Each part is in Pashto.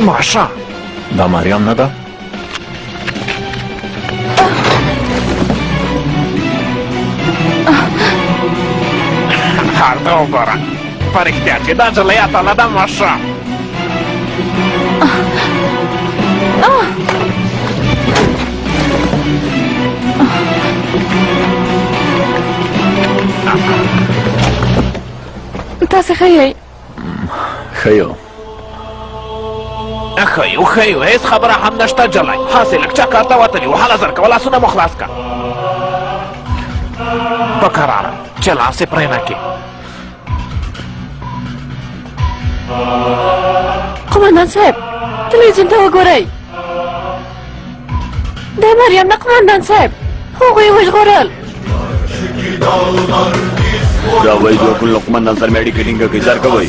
ماشه، دا مریم نه ده؟ هلته وګوره، په رښتیا چې دا نجلۍ اتله ده. ماشه، تاسې ښه یئ؟ ښه یو. ښه یو، ښه یو، هېڅ خبره هم نشته جلۍ. هسې لږ چکر ته وتلي وو. هله زر کوه، لاسونه مو خلاص کړه، په کراره چې لاس یې پرې نه کړې. قومندان صاحب، تلویزیون ته وګورئ، دا مریم نه. قومندان صاحب، هغوی وژغورل. دا وایي ځواکونو له قومندان سره مې اړیکه ټینګه کړئ. زر کوئ،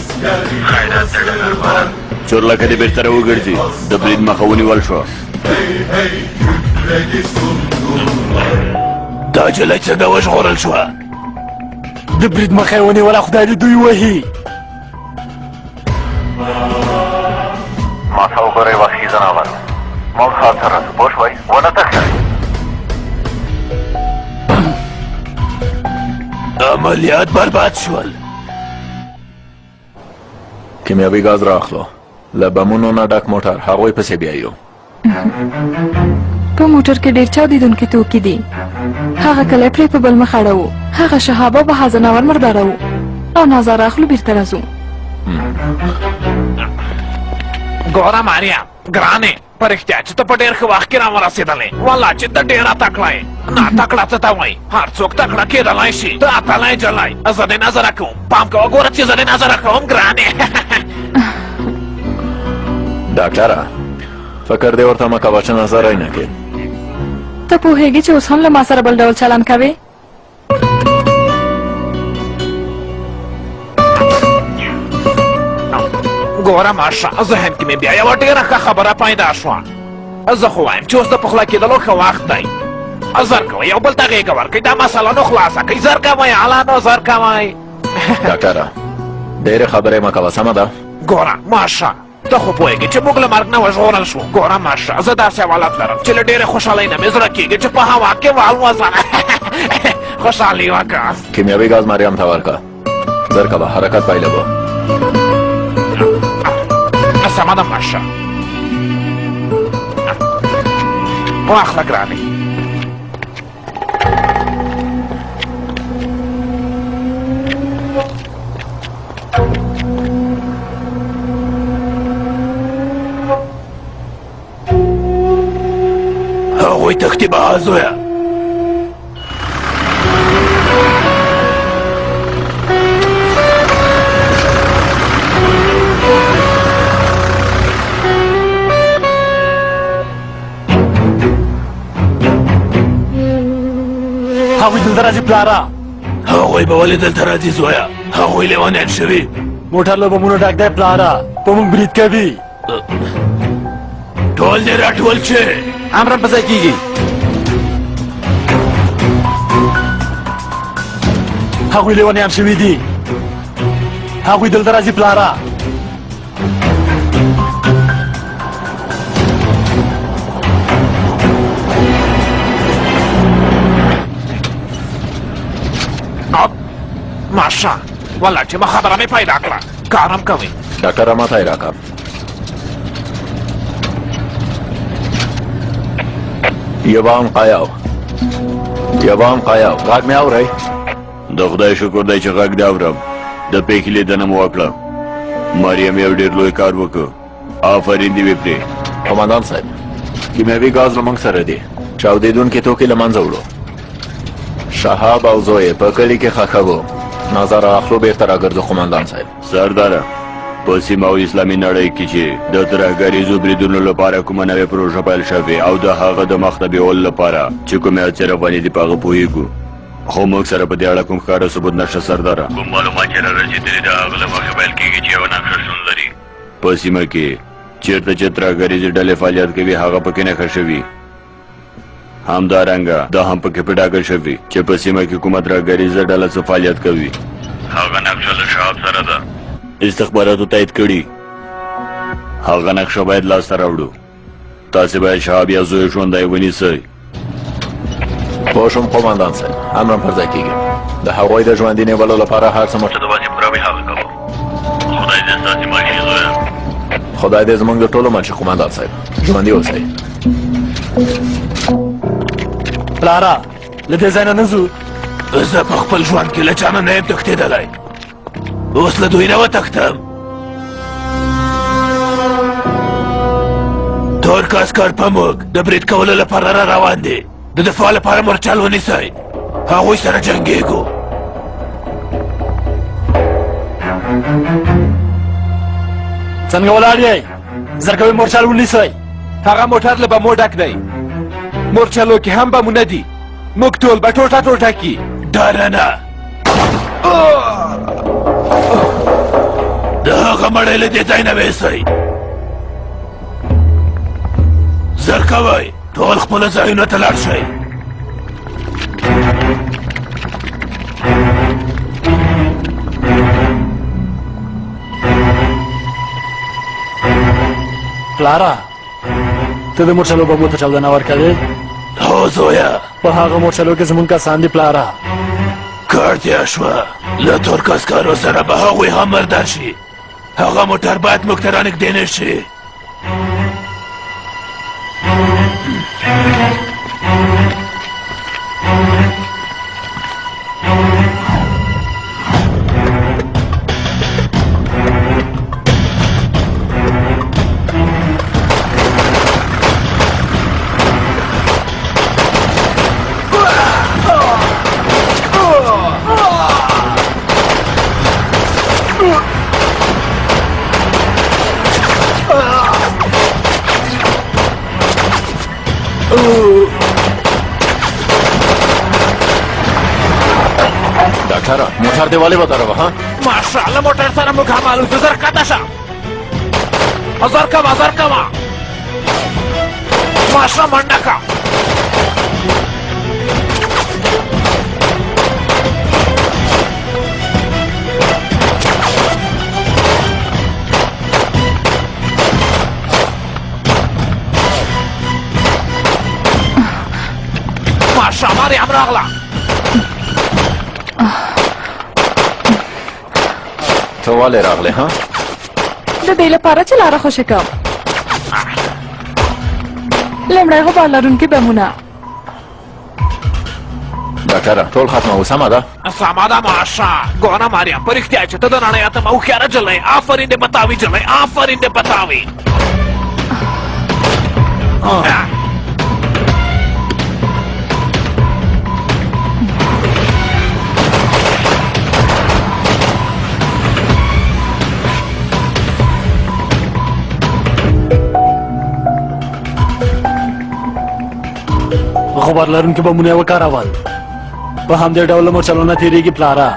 چورلکه دې بېرته راوګرځي. د برید مخه ونیول شوه. دا جلۍ څنګه وژغورل شوه؟ د برید مخه یې ونیوله. خدای دې دوی وهي. ما ته وګورئ وحشي ځناور، موږ ښار ته راځو، پوه شوئ؟ ونه تښتئ. عملیات برباد شول. کیمیاوي ګاز رااخلو، له بمونو نه ډک موټر هغوی پسې بیایو. په موټر کې ډېر چاودېدونکي توکي دي. هغه کلی پرې په بل مخ اړوو، هغه شهابه به ځناور مرداروو او نظر اخلو، بیرته راځو. ګوره ماریا ګرانې، په رښتیا چې ته په ډېر ښه وخت کې راورسېدلې. والله چې ته ډېره تکړه یې. نه، تکړه څه ته وایي؟ هر څوک تکړه کېدلای شي. ته اتله یې جلۍ. زه دې نظره کوم، پام کوه، ګوره چې زه دې نظره کوم ګرانې. ډاکټره، فکر دې ورته مه کوه چې نظر یې نه کې. ته پوهېږې چې اوس هم له ما سره بل ډول چلند کوې. ګوره ماشه، ذهن کې مې بیا یوه ډېره ښه خبره پیدا شوه. زه خو وایم چې اوس د پخلا کېدلو ښه وخت دی. زر کوئ، یو بل ته غېږه ورکړئ، دا مسله نو خلاصه کړئ. زر کوئ، هله نو زر کوئ. ډاکټره، ډېرې خبرې مه کوه، سمه ده؟ ګوره ماشه، ته خو پوهېږې چې موږ له مرګ نه وژغورل شو. ګوره ماشه، زه داسې حالت لرم چې له ډېرې خوشحالۍ نه مې زړه کېږي چې په هوا کې والوځم، خوشحالي وکړه. کیمیاوي ګاز مریم ته ورکړه. زر کوه، حرکت پیلوو. سمه ده ماشه، واخله ګرانې. هغوی تښتي به زویه. هغوی دلته راځي پلاره. هغوی به ولې دلته راځي زویه؟ هغوی لیونیان شوي. موټر له بمونو ډک دی پلاره، په موږ برید کوي. ټول دې راټول شي. امر په ځای کېږي. هغوی لیونیان شوي دي. هغوی دلته راځي پلاره. ماشه، والله چې ما خبره مې پیدا کړه، کار هم کوي. ډاکټره، ما ته یې راکړه. یوام قایاو، یوام قایاو، غږ مې اورئ؟ د خدای شکر دی چې غږ دې اورم. د پېښې لیدنه مو وکړه. مریم یو ډېر لوی کار وکړ، آفرین دې وي پرې. قومندان صاحب، کیمیاوي ګاز له موږ سره دي، چاودېدونکي توکي له منځه وړو. شهاب او زوی یې په کلي کې ښخوو، نظر اخلو، بېرته راګرځو قومندان صاحب. سرداره، په سیمه او اسلامي نړۍ کې چې د ترهګریزو بریدونو لپاره کومه نوې پروژه پیل شوې او د هغه د مخته بیولو لپاره چې کومې هڅې روانې دي، په هغه پوهېږو، خو موږ سره په دې اړه کوم ښکاره ثبوت نشته. سرداره، کوم معلومات چې رارسېدلي، د هغه له مخې ویل کېږي چې یوه نقشه شتون لري په سیمه کې، چېرته چې ترهګریزې ډلې فعالیت کوي، هغه پکې نښه شوي. همدارنګه دا هم پکې په ډاګه شوي چې په سیمه کې کومه ترهګریزه ډله څه فعالیت کوي. هغه نقشه له شهاب سره ده. استخباراتو تایید کړي. هغه نقشه باید لاسته راوړو. تاسې باید شهاب یا زوی ژوندی ونیسئ. پوه شوم قوماندان صاحب، امرم پر ځای کېږي. د هغوی د ژوندي نیولو لپاره هر څه مو چې د واجب پوره وي هغه کوو. خدای دې ستاسې مل شي زویه. خدای دې زموږ د ټولو مل شي قوماندان صاحب، ژوندي اوسئ. پلاره له دې ځای نه نه ځو. زه په خپل ژوند کې له چا نه نه یم تښتېدلی، اوس له دوی نه وتښتم. ترک عسکر په موږ د برید کولو لپاره را روان دي. د دفاع لپاره مورچل ونیسئ، هغوی سره جنګېږو. څنګه ولاړ یئ؟ زر کوئ مورچل ونیسئ. هغه موټر له بمو ډک دی، مورچلو کې هم بمونه دي، موږ ټول به ټوټه ټوټه کړي. ډاره نه، د هغه مړی له دې ځای نه ویسئ. زر کوئ، ټول خپلو ځایونو ته لاړ شئ. پلاره ته د مورچلو بمو ته چاودنه ورکوې؟ هو زویه. په هغه مورچلو کې زموږ کسان دي پلاره. کړتیا شوه، له ترک عسکرو سره به هغوی هم مردار شي. هغه موټر باید موږ ته رانږدې نه شي. ډاکټره موټر دې ولې ودروه؟ ها ماشا، له موټر سره موږ هم الوزو. زر کښته شه، زر کوه، زر کوه. ماشا منډه که. ماشا مریم راغله. ته ولې راغلې؟ ها د دې لپاره چې لاره خوشې کړم. لومړی غبار لرونکي بمونه. ډاکټره ټول ختمه سمه ده؟ سمه ده ماشا. ګوره مریم، په رښتیا چې ته د نړۍ اتمه هوښیاره جلۍ. آفرین دې په تا وي جلۍ، آفرین دې په تا وي. غبار لرونکي بمونه یې وکارول. په همدې ډول له مورچلو نه تېرېږي پلاره.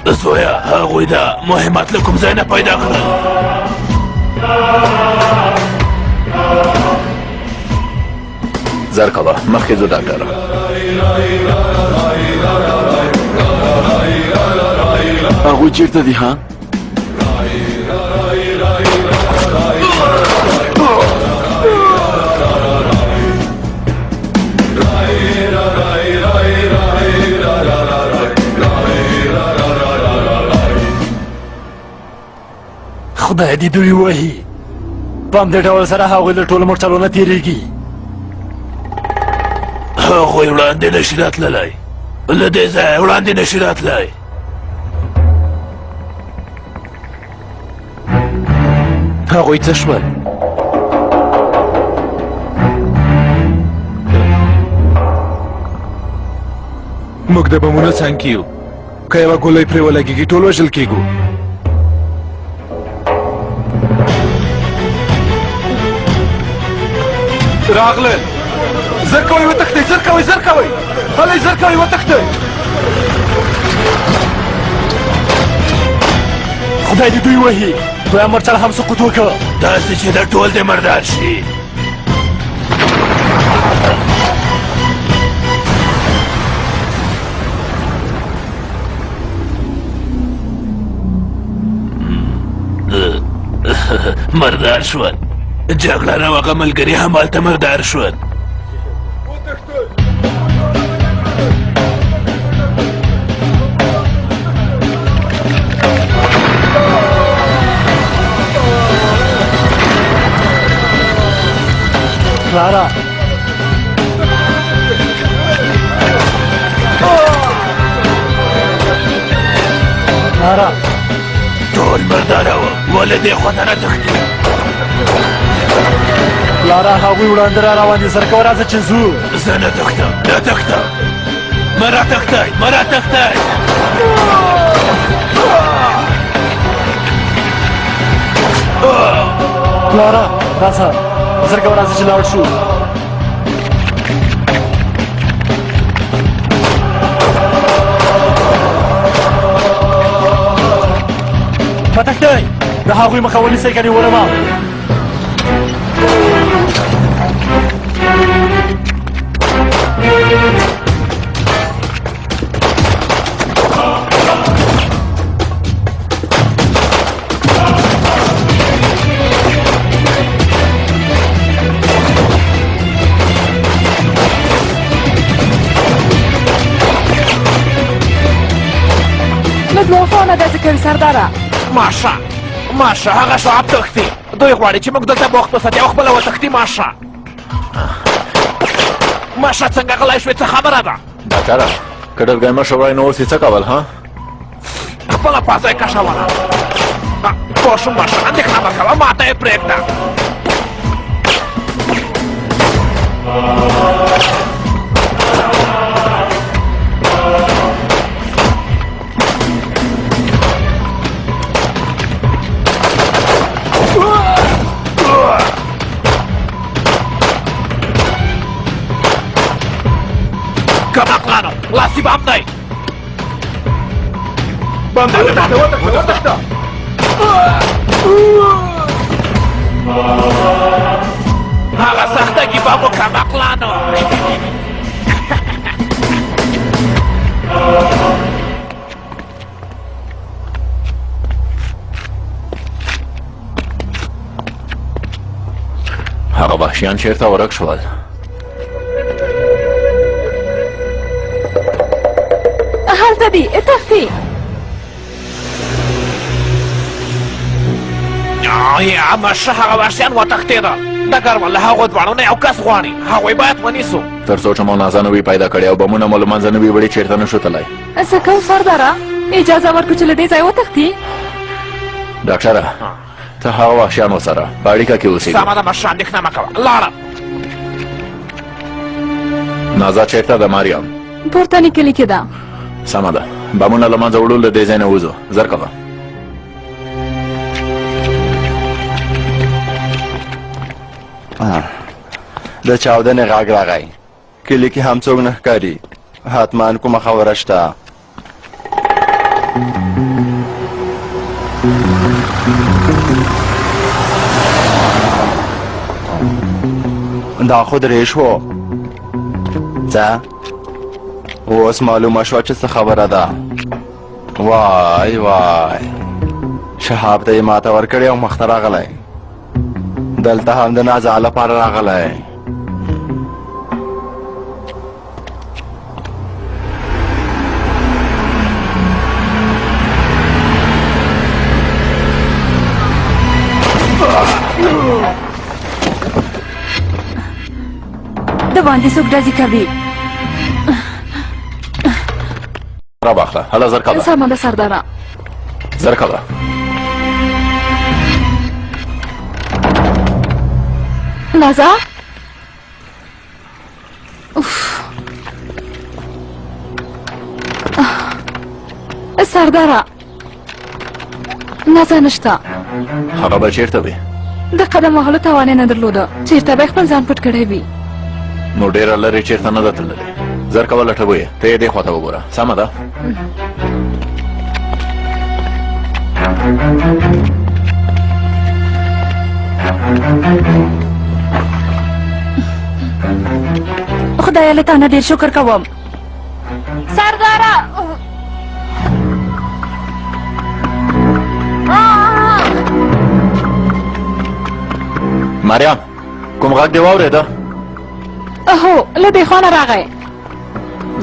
زویه هغوی دا مهمات له کوم ځای نه پیدا کړل؟ زر کوه، مخکې ځو ډاکټره. هغوی چېرته دي؟ ها خدای دې دوی وهي. په همدې ډول سره هغوی له ټولو مورچلو نه تېرېږي. هغوی وړاندې نه شي راتللی، له دې ځایه وړاندې نه شي راتللی. هغوی څه شول؟ موږ د بمونو څنګ کې یو، که یوه ګولۍ پرې ولګېږي ټول وژل کېږو. راغلل، زر کوئ وتښتئ، زر کوئ، زر کوئ، هلئ زر کوئ وتښتئ. خدای دې دوی وهي. دویم مورچل هم سقوط وکړ. داسې چې د ټول دې مردار شي. مردار شول. جګړن او هغه ملګري هم هلته مردار شول. پلاره پلاره ټول مرداروه، ولې دې خواته نه تښتي؟ پلاره هغوی وړاندې را روان دي، سرکوه راځه چې ځو. زه نه تښتم، نه تښتم، مه راتښتئ، مه راتښتئ. پلاره راځه، زر کوه راځه چې لاړ شو. مه تښتئ، د هغوی مخه ونیسئ که نیولم. له دوو خواو نه ډزې کوي سرداره. ماشه ماشه، هغه شعب تښتي. دوی غواړي چې موږ دلته بوخت وساتي او خپله وتښتي. ماشه ماشه، څنګه غلی شوې؟ څه خبره ده؟ ډاکټره که ډلګی مشر وای نو اوس یې څه کول؟ ها خپله پازه یې کشوله. پوه شوم ماشه، اندېښنه مه کوه، ما ته یې پرېږده. کم عقلانو، لاسي بم دی. بم دی، وتښته وتښته وتښته. هغه سختګي بمو کم عقلانو. هغه وحشیان چېرته ورک شول؟ هلته دي، تښتي. یا مشه، هغه وحشیان وتښتېده. ډګروال له هغو دواړو نه یو کس غواړي، هغوی باید ونیسو. تر څو چې مو نازه نه وي پیدا کړې او بمونه مو له منځه نه وي وړي، چېرته نه شو تللی. څه کوو سرداره؟ اجازه ورکړو چې له دې ځایه وتښتي؟ ډاکټره ته هغه وحشیانو سره په اړیکه کې اوسېږه. سمه ده مشره، اندېښنه مه کوه، لاړم. نازه چېرته ده مریم؟ پورتني کلي کې ده. سمه ده، بمونه له منځه وړو، له دې ځای نه وځو، زر کوه. د چاودنې غږ راغی، کلي کې هم څوک نه ښکاري، حتما کومه خبره شته. دا خو درې شو. څه اوس معلومه شوه چې څه خبره ده. وای وای، شهاب ته یې ماته ورکړې او مخته راغلی، دلته هم د نازا لپاره راغلی. د باندې څوک ډزې کوي. را واخله، هله زر کوه. سمه ده سرداره. زر کوه. نازا، اوف. سرداره نازا نشته. هغه به چېرته وي؟ د قدم وهلو توان یې نه درلوده، چېرته به یې خپل ځان پټ کړی وي. نو ډېره لرې چېرته نه ده تللې. زر کوه لټوه یې، ته یې دې خواته وګوره. سمه ده؟ خدایه له تا نه ډېر شکر کوم. سرداره مریم، کوم غږ دې واورېده؟ هو، له دې خوا نه راغی.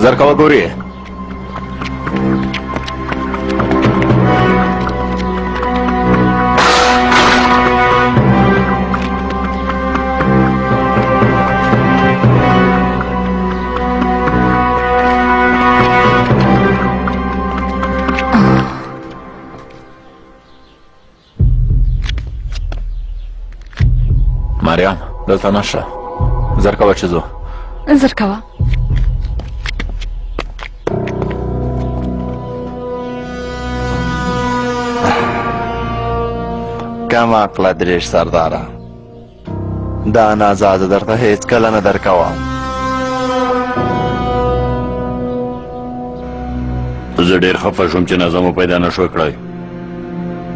زر کوه ګوري. مریم، دلته نشته. زر کوه چې ځو. زر کوه. کم عقله درېش سرداره، دا نازا زه درته هېڅکله نه درکوم. زه ډېر خفه شوم چې نازا مو پیدا نه شوه کړی.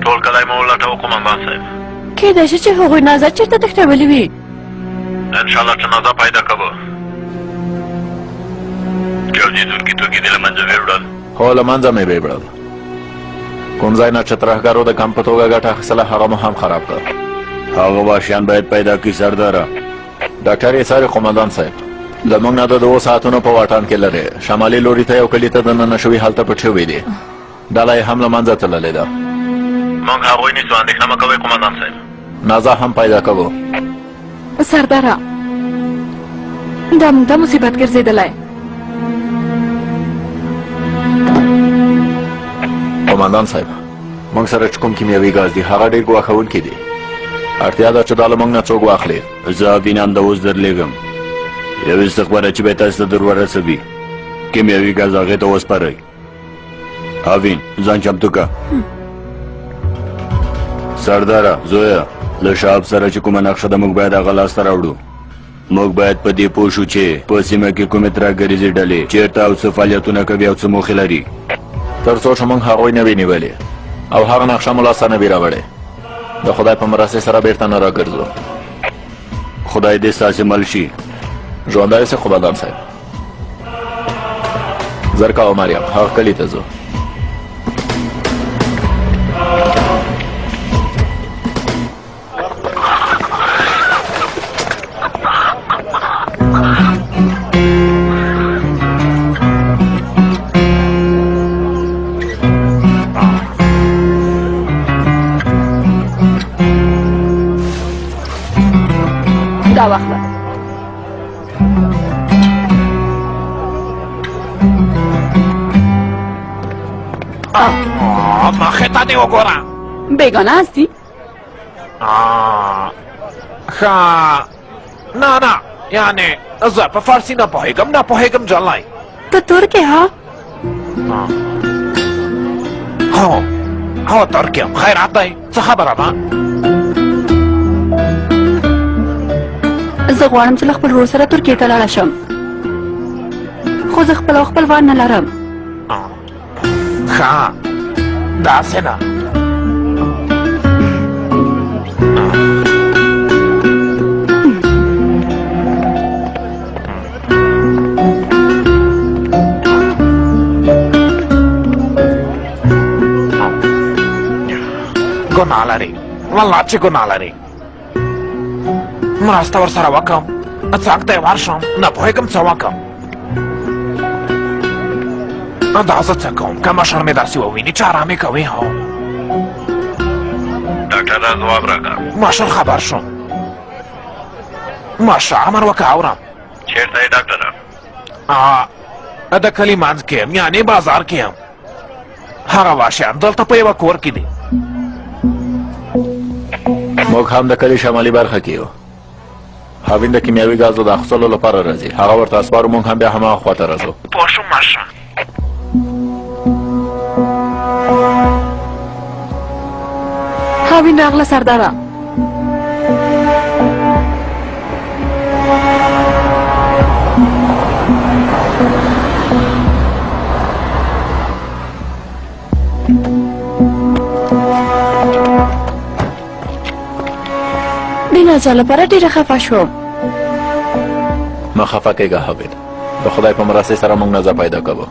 ټول کلی مو ولټوه قومندان صاحب. کېدای شي چې هغوی نازا چېرته تښتولې وي. انشاءالله چې نازا پیدا کوو. چاودېدونکي توکي دې له منځه ویوړل؟ هو، له منځه مې ویوړل. کوم ځای نه چې ترهګرو د کم په توګه ګټه اخیستله هغه مو هم خراب کړ. هغه وحشیان باید پیدا کړي سرداره. ډاکټر یې څاري قومندان صاحب. له موږ نه د 2 ساعتونو په واټن کې لرې شمالي لوري ته یو کلي ته دننه شوي، هلته پټ شوي دي. ډله یې هم له منځه تللې ده. موږ هغوی نیسو، اندېښنه مه کوئ قومندان صاحب. نازا هم پیدا کوو. سرداره، دا موږ ته مصیبت ګرځېدلی. قومندان صاحب، موږ سره چې کوم کیمیاوي ګاز دي هغه ډېر ګواښونکي دي. اړتیا ده چې دا له موږ نه څوک واخلي. زه وینم د اوس درلېږم یو استخباراتي به تاسو ته در ورسوي. کیمیاوي ګاز هغې ته وسپارئ. اوین، ځان چمتو که. سرداره زویه، له شهاب سره چې کومه نقشه ده موږ باید هغه لاسته راوړو. موږ باید په دې پوه شو چې په سیمه کې کومې ترهګریزې ډلې چېرته او څه فعالیتونه کوي او څه موخې لري. تر څو چې موږ هغوی نه وي نیولي او هغه نقشه مو لاسته نه وي راوړې، د خدای په مرستې سره بېرته نه راګرځو. خدای دې ستاسې مل شي. ژوندی اوسې قومندان صاحب. زر کوه مریم، هغه کلي ته ځو. دا واخله. مخې ته دې وګوره. بېګانه هستي؟ ښه، نه نه، یعنې زه په فارسي نه پوهېږم، نه پوهېږم جلۍ. ته ترک یې ها؟ هو هو، ترک یم. خیرات دی، څه خبره ده؟ زه غواړم چې له خپل ورور سره ترکیې ته لاړه شم، خو زه خپل او خپلوان نه لرم. ښه، داسې نه. ګناه لري، والله چې ګناه لري. مرسته ورسره وکړم، څنګ ته یې ورشم، نه پوهېږم څه وکړم. دا زه څه کوم؟ که مشر مې داسې وویني چې آرامې کوي. هو ډاکټره، ځواب راکړه. مشر خبر شو. مشر امر وکړه، اورم. چېرته یې ډاکټره؟ د کلي منځ کې یم، یعنې بازار کې یم. هغه وحشیان دلته په یوه کور کې دي. موږ هم د کلي شمالي برخه کې یو. هاوین د کیمیاوي ګازو د اخیستلو لپاره راځي، هغه ورته اسپارو، موږ هم بیا هماغه خواته راځو. پوه شوم مشره. هاوین راغله سرداره. د نازا لپاره ډېره خفه شوم. مه خفه کېږه حامد، د خدای په مرستې سره موږ نازا پیدا کوو.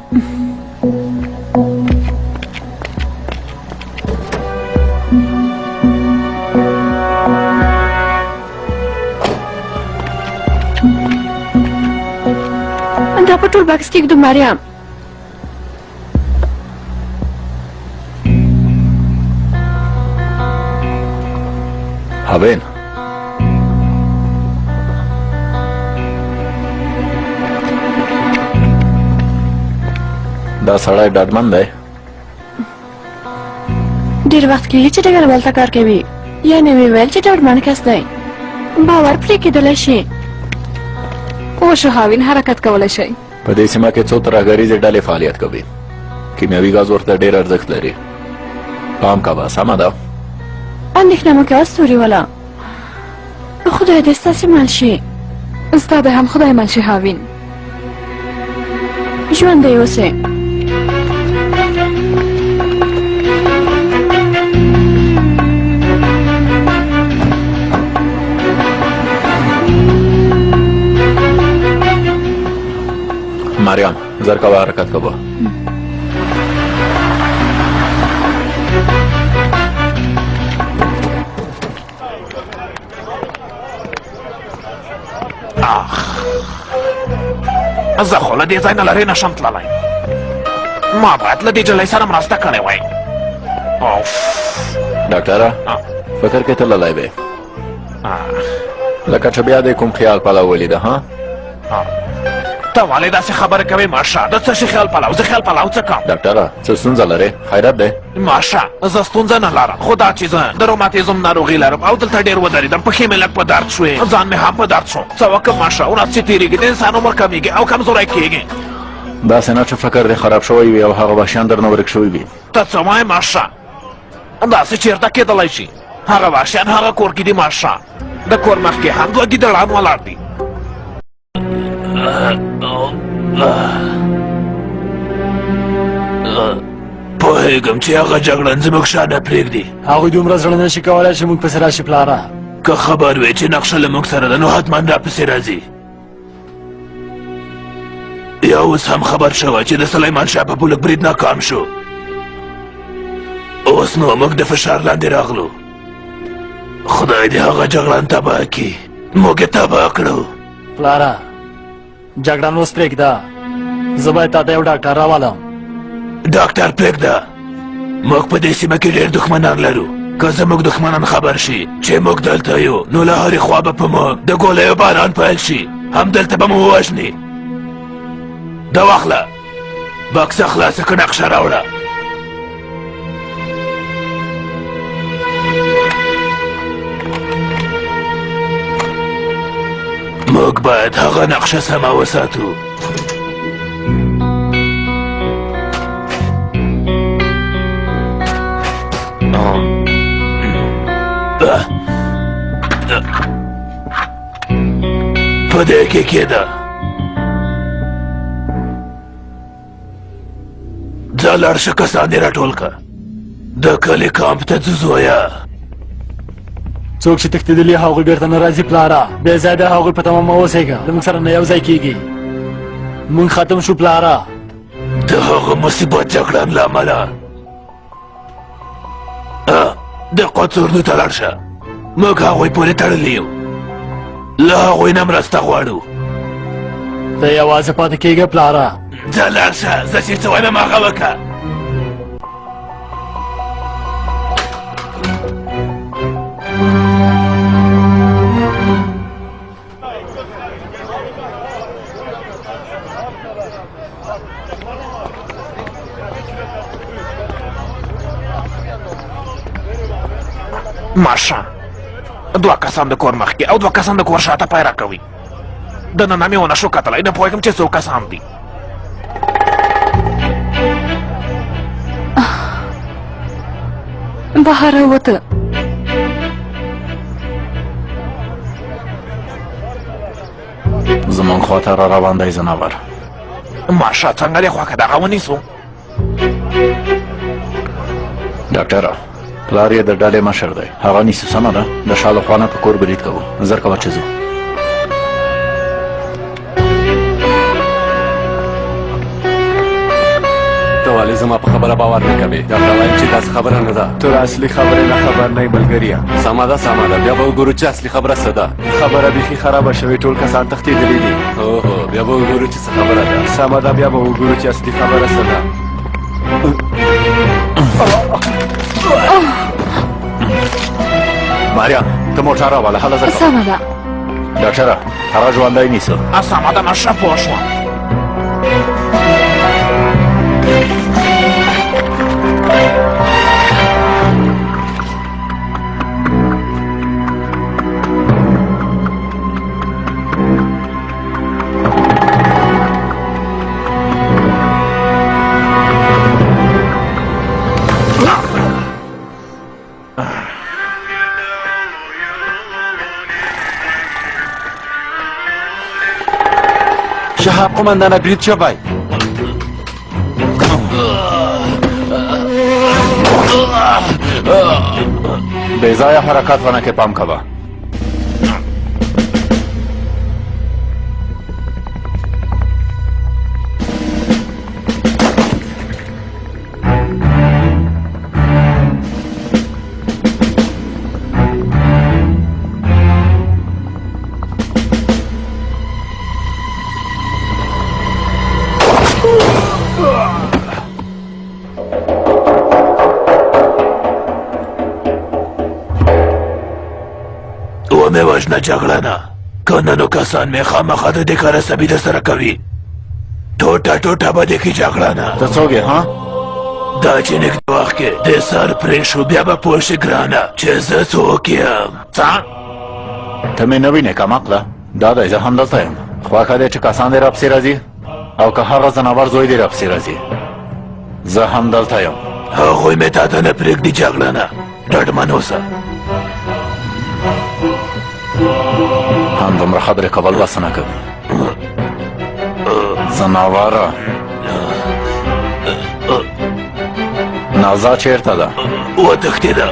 ټول بکس کې ږدو مریم. هاوین، دا سړی ډاډمن دی؟ ډېر وخت کېږي چې ډګروال ته کار کوي، یعنې ویې ویل چې ډاډمن کس دی، باور پرې کېدلی شي. وشو هاوین، حرکت کولی شئ. په دې سیمه کې څو ترهګریزې ډلې فعالیت کوي. کیمیاوي ګاز ورته ډېر ارزښت لري. پام کوه، سمه ده؟ اندېښنه مه کوه ستوري والا، خدای دې ستاسې مل شي. ستا دې هم خدای مل شي هاوین. ژوندی اوسې. مریم، زر کوه حرکت کوه. زه خو له دې ځای نه لرې نه شم تللی. ما باید له دې جلۍ سره مرسته کړې وای. ډاکټره، فکر کې تللی وې، لکه چې بیا دې کوم خیال پلو ولیده؟ ها، ته ولې داسې خبرې کوې ماشه؟ د څه شي خیال پلو؟ زه خیال پلو څه کوم؟ ډاکټره، څه ستونزه لرې؟ خیرت دی؟ ماشه، زه ستونزه نه لرم، خو دا چې زه د روماتیزم ناروغي لرم او دلته ډېر ودرېدم، پښې مې لږ په درد شوې، ځان مې هم په درد شو. څه وکړم ماشه؟ ورځ چې تېرېږي د انسان عمر کمېږي او کمزوری کېږي. داسې نه چې فکر دې خراب شوی وي او هغه وحشیان درنه ورک شوي وي. ته څه وایې ماشه؟ داسې چېرته کېدلی شي؟ هغه وحشیان هغه کور کې دي ماشه. د کور مخکې هم دوه ګیدړان ولاړ دي. پوهېږم چې هغه جګړن زموږ شا نه پرېږدي. هغوی دومره زړه نه شي کولی چې موږ پسې راشي پلاره. که خبر وي چې نقشه له موږ سره ده نو حتما راپسې راځي. یا اوس هم خبر شوی چې د سلیمان شاه په پولک برید ناکام شو. اوس نو موږ د فشار لاندې راغلو. خدای دې هغه جګړن تباه کړي، موږ یې تباه کړو. پلاره، جګړن اوس پرېږده، زه باید تا ته یو ډاکټر راولم. ډاکټر پرېږده، موږ په دې سیمه کې ډېر دښمنان لرو. که زموږ دښمنان خبر شي چې موږ دلته یو نو له هرې خوا به په موږ د ګولیو باران پیل شي، همدلته به مو ووژني. دا واخله، بکسه خلاصه که نقشه راوړه. موږ باید هغه نقشه سمه وساتو. په دې کې کېده. ځه لاړ شه، کسان دې راټول کړه، د کلي کمپ ته ځو زویه. څوک چې تښتېدلي هغوی بېرته نه راځي پلاره. بې ځایه د هغوی په تمه مه اوسېږه، له موږ سره نه یو ځای کېږي. موږ ختم شو پلاره. د هغه مصیبت جګړن له امله. د قدس اردو ته لاړ شه، موږ هغوی پورې تړلي یو، له هغوی نه مرسته غواړو. ته یوازې پاتې کېږې پلاره. ځه لاړ شه، زه چې څه وایم هغه وکړه. ماشه، دوه کسان د کور مخکې او دوه کسان د کور شاته پیرا کوي. دننه مې ونه شو کتلی، نه پوهېږم چې څو کسان دي. بهر راووته. زموږ خواته را روان دی ځناور. ماشه، څنګه دې خوښه دغه ونیسو؟ ډاکټره، پلار یې د ډلې مشر دی، هغه نیسو. سمه ده، د شا له خوا نه په کور برید کوو. زر کوه چې ځو. ته ولې زما په خبره باور نه کوې؟ درته وایم چې داسې خبره نه ده. ته له اصلي خبرې نه خبر نه یې ملګریه. سمه ده سمه ده، بیا به وګورو چې اصلي خبره څه ده. خبره بیخي خرابه شوې، ټول کسان تښتېدلي دي. هو هو، بیا به وګورو چې څه خبره ده. سمه ده، بیا به وګورو چې اصلي خبره څه ده. ماریا، ته موټر راوله، هله ځه. سمه ده. ډاکټره، هغه ژوندی نیسه. سمه ده، مشره پوه شوم. شهاب قومندانه، برید شوی. بې ځایه حرکت ونه کې، پام کوه. ومې وژنه جګړنه، که نه نو کسان مې خامخا د دې کار عصبي در سره کوي. ټوټه ټوټه به دې کړي جګړنه. ته څوک یې ها؟ دا چې نږدې وخت کې د سر پرې شو، بیا به پوه شې ګرانه چې زه څوک یم. څه؟ ته مې نه وینې کمعقله؟ دا دی، زه همدلته یم. خوښه دی چې کسان دې راپسې راځي او که هغه ځناور زوی دې راپسې راځي، زه همدلته یم. هغوی مې تا ته نه پرېږدي جګړنه، ډاډمن اوسه. همدومره خبرې کول بسنه کوي. ځناوره، نازا چیرته ده؟ وتښتېده.